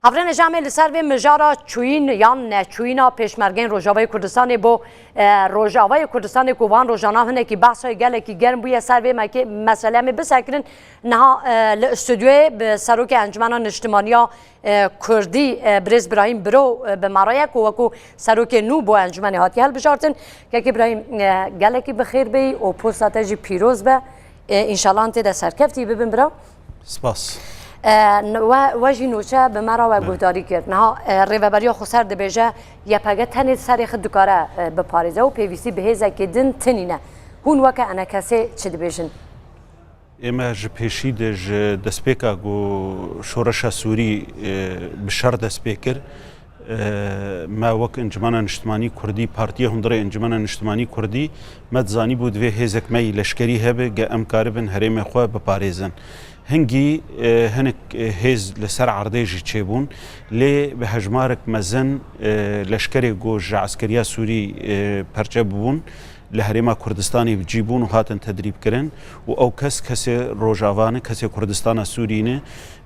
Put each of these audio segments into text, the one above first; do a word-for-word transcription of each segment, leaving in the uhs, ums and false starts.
Hevrêne jamê li ser vê mijara çûyîn yan neçûyîna pêşmergeyên Rojavayê Kurdistanê bo, e, Rojavayê Kurdistanê ku van rojana hinekî behsa gelekî germ bûye ser vê meke-, mesele em ê bisekirin. Niha, e, li stûdyoyê bi Serokê Encumena Niştimaniya, e, Kurdî, e, Birêz Birahîm Biro, e, bi me re ye ku wekû serokê nû bo encûmenê hatiye hilbijartin. Kekê Birahîm, e, gelekî bi xêr bêyî û posta te jî pîroz be. E, înşallah em tê de serkeftî bibin bira. Spas. E, n-, we, we jî nûçe bi me re we Belê. guhdarî kir. Niha, e, Rêveberiya Xweser dibêje, Y P G tenê serê xwe dikare, e, biparêze û pêwîstî bi hêzekê din tinîne. Hûn weke enekesê çi dibêjin? Ême ji pêşî de ji destpêka ku şoreşa Sûrî, e, bi şer dest pê kir, e, me wek Encumena Niştimanî Kurdî, Partiyê Hundirê Encumena Niştimanî Kurdî, me dizanîbû divê hêzek me yî leşkerî hebe, ge em karibin herêmê xwe biparêzin. Hingî, e, hinek, e, hêz li ser erdê jî çêbûn, lê bi hejmarek mezin, e, leşkerê ku ji eskeriya Sûrî, e, perçe bûbûn, li Herêma Kurdistanê bi cî bûn û hatin tedrîbkirin û ew kes, kesê Rojava ne, kesê Kurdistana Sûrî ne,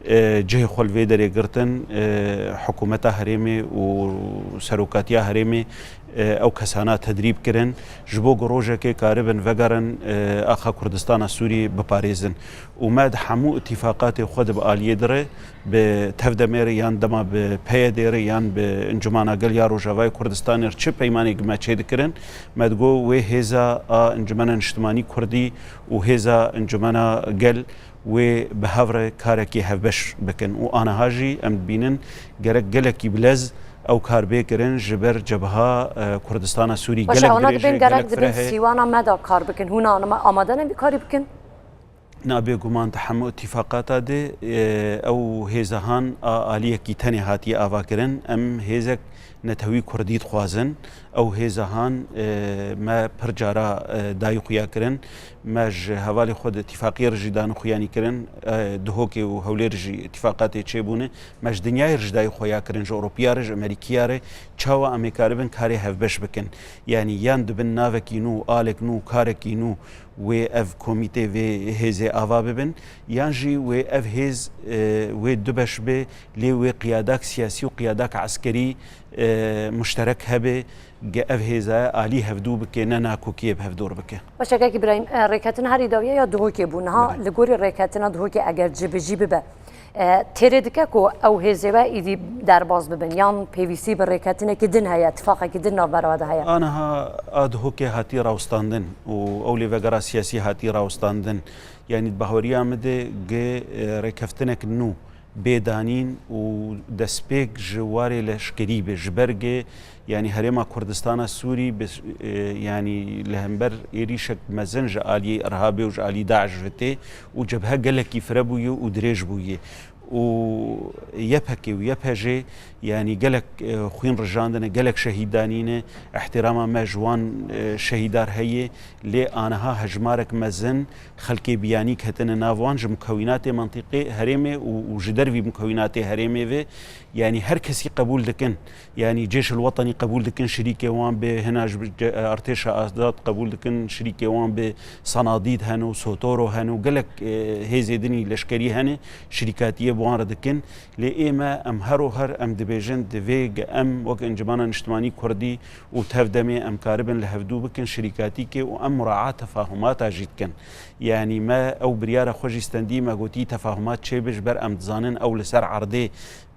e, cihê xwe li vê derê girtin, e, hikûmeta herêmê û serokatiya herêmê, e, ew kesana tedrîb kirin, ji bo ku rojekê karibin vegerin, e, axa Kurdistana Sûrî biparêzin. Û me di hemû îtîfaqatê xwe de bi aliyê dire, bi tev demê re yan dema bi P Y D'ê re yan bi Encumana Gel ya Rojavayê Kurdistanê re çi peymanê me çê dikirin, me digot wê hêza a Encumena Niştimanî Kurdî û hêza Encumena Gel wê bi hev re karekî hevbeş bikin. Û aniha jî em dibînin gerek gelekî bi lez ew kar bê kirin ji ber Cebha, e, Kurdistana Sûrî Baş e, gelek ona dirêj e, dibên gerek gelek dibin fireh e. Sîwana me da kar bikin. Hûn ama-, amade ne vî karî bikin? Na bêguman di hemû îtîfaqata de, e, ew hêza han a aliyekî tenê hatiye avakirin. Em hêzek netewî kurdî dixwazin. Ew hêza han, e, me pir cara, e, dayî xuya kirin. Me ji hevalê xwe di îtîfaqiyê re jî danixuyanî kirin. E, Duhokê û Hewlêr jî îtîfaqatê çêbûne. Me ji dinyayê re jî dayî xuya kirin, ji Ewropiya re, ji Amerîkiya re. Çawa em ê karibin karê hevbeş bikin? Yanî yan dibin navekî nû, alek nû, karekî nû wê ev komîtê vê hêzê ava bibin, yan jî wê ev hêz, e, wê du beş be, lê wê qiyadak siyasî û qiyadak eskerî, e, muşterek hebe, ge ev hêza alî hevdû bike, ne nakokiyê bi hevdor bike. Baş e, kek Îbrahîm, e, rêketin herî dawiye ya Duhokê bû. Niha Belê. Li gorî rêketina Duhokê eger cibicî bibe, e, têrê dike ku ew hêzê we îdî derbas bibin, yan pêwîstî bi rêketinekî din heye, tifaqekî din navbera we de heye? Aniha a Duhokê hatî rawestandin û ew lêvegera siyasî hatî rawestandin. Yanî di bahweriya min de ge, e, rêkeftinek nû bê danîn û destpêk ji warê leşkerî be, ji ber ge, yanî Herêma Kurdistana Sûrî bi, e, yanî li hember êrîşek mezin ji aliyê Irhabê û ji alî DAIŞ ve tê û cebhe gelekî fire bûye û dirêj bûye. Û Y P G û Y P J, yanî gelek, e, xwîn rijandine, gelek şehîd danîne, îhtîrama me ji wan, e, şehîdar heye, lê aniha hejmarek mezin xelkê biyanî ketine nav wan ji mukewînatê mentîqê herêmê û, û ji dervî mukewînatê herêmê ve, yanî her kesî qebûl dikin. Yanî Cêşil Wetenî qebûl dikin, şirîkê wan bi hina ji ce-, Artêşa Azad qebûl dikin, şirîkê wan bi Sanadîd hene û Sotoro hene û gelek, e, hêzê dinî leşkerî hene, şirîkatiyê bi wan re dikin. Lê ê me, em her û her em dibêjin, divê ge em wek Encumena Niştimanî Kurdî û tev demê em karibin li hevdû bikin şirîkatîkê û em muraat tefahumata jî dikin. Yanî me ew biryara xwe jî stendî, me gotî tefahumat çêbe, ji ber em dizanin ew li ser erdê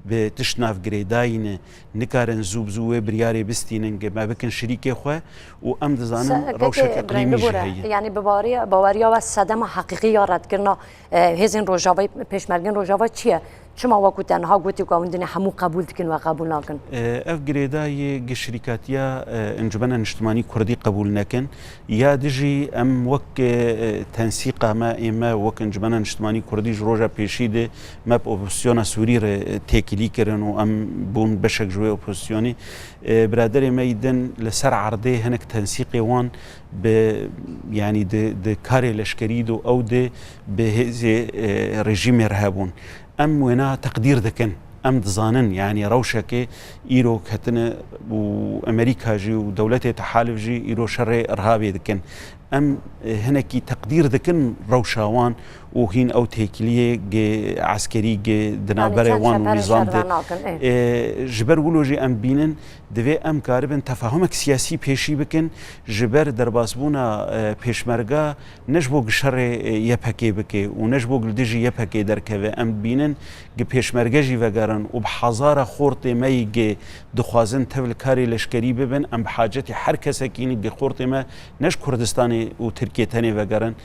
bi tişt nav girêdayî ne, nikarin zû bi zû wê biryarê bistînin, ge me bikin şirîkê xwe û em dizanin Se-, rewşek kekê iqlîmî jî Birahîm, heye. Yanî bi baweriya, baweriya we sedema heqîqî ya redkirina, e, hêzên Rojavayê, pêşmergên Rojava çi ye? Çima wekû te niha gotî ku hûn dinê hemû qebûl dikin we qebûl nakin? E, ev girêdayî gi şirîkatiya, e, Encumena Niştimanî Kurdî qebûl nekin. Ya dijî em wek, e, tensîqa me, ê me wek Encumena Niştimanî Kurdî ji roja pêşî de me bi opozisyona Sûrî re, e, têkilî kirin û em bûn beşek ji wê opozisyonê. E, biraderê me yî din li ser erdê hinek tensîqê wan bi, yanî di, di karê leşkerî de û ew de bi hêzê, e, rejîmê re hebûn. Em wêna teqdîr dikin. Em dizanin, yanî rewşekê îro ketine û Amerîka jî û dewletê tehalif jî îro şerê Irhabê dikin. Em, e, hinekî teqdîr dikin rewşa wan û hîn ew têkiliyê gi eskerî gi di navberê wan û nîzam de. E, ji ber wilo jî em bînin, divê em karibin tefahumek siyasî pêşî bikin, ji ber derbasbûna, e, pêşmerga ne ji bo gi şerê, e, Y P G bike û ne ji bo gi li dijî Y P G derkeve. Em bînin gi pêşmerge jî vegerin û bi hezara xortê me yî gi dixwazin tev li karê leşkerî bibin, em bi hacetî her kesekî ne gi xortê me ne ji Kurdistanê û Tirkiyê tenê vegerin,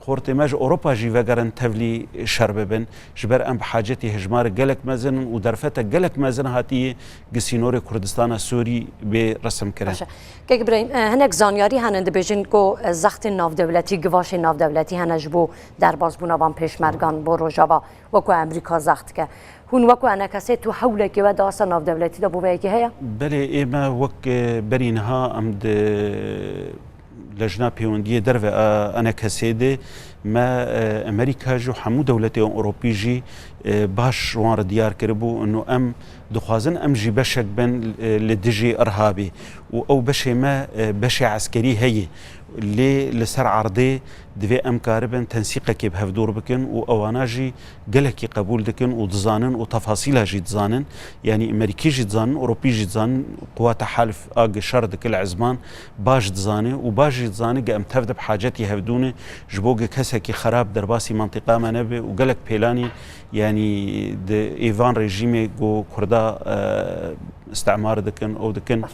xortê me ji Ewropa jî vegerin tevlî şer bibin. Ji ber em bi hacetî hejmarek gelek mezin in û derfetek gelek mezin hatiye gi sînorê Kurdistana Sûrî bê resimkirin. Baş e. Kek Birahîm, e, hinek zanyarî hene dibêjin ku, e, zextên navdewletî, givaşên navdewletî hene ji bo derbasbûna van pêşmergan bo Rojava, wekî Amerîka zext dike. Hûn wekî E N K S tu hewlekê we di asta navdewletî de bo vê yekê heye? Belê, ê me wek, e, berî niha em di Lejna Pêwendiyê Derve a E N K S de me, e, Amerîka jî û hemû dewletên Ewropî jî, e, baş wan re diyar kiribû, ino em dixwazin em jî beşek bin, e, li dijî irhabê û ew beşê me, e, beşê eskerî heye. Lê li ser erdê divê em karibin tensîqekê bi hevdor bikin û ewana jî gelekî qebûl dikin û dizanin û tefasîla jî dizanin. Yanî Amerîkî jî dizanin, Ewropî jî dizanin, quwata helf a gi şer dike li ezman baş dizane û baş jî dizane gi em tev de bi hacetî hevdû ne, ji bo gi kesekî xerab derbasî mentiqa me nebe û gelek pêlanî, yanî di êvan rejîmê ku Kurda, e, îstimar dikin, ew dikin,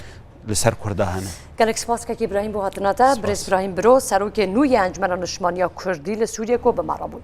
li ser Kurda hene. Gelek spas kekî Îbrahîm bo hatina te. Spas. Birêz Îbrahîm Biro, serokê nû yê Encûmena Niştimaniya Kurdî li Sûriyê ku bi me re bûn.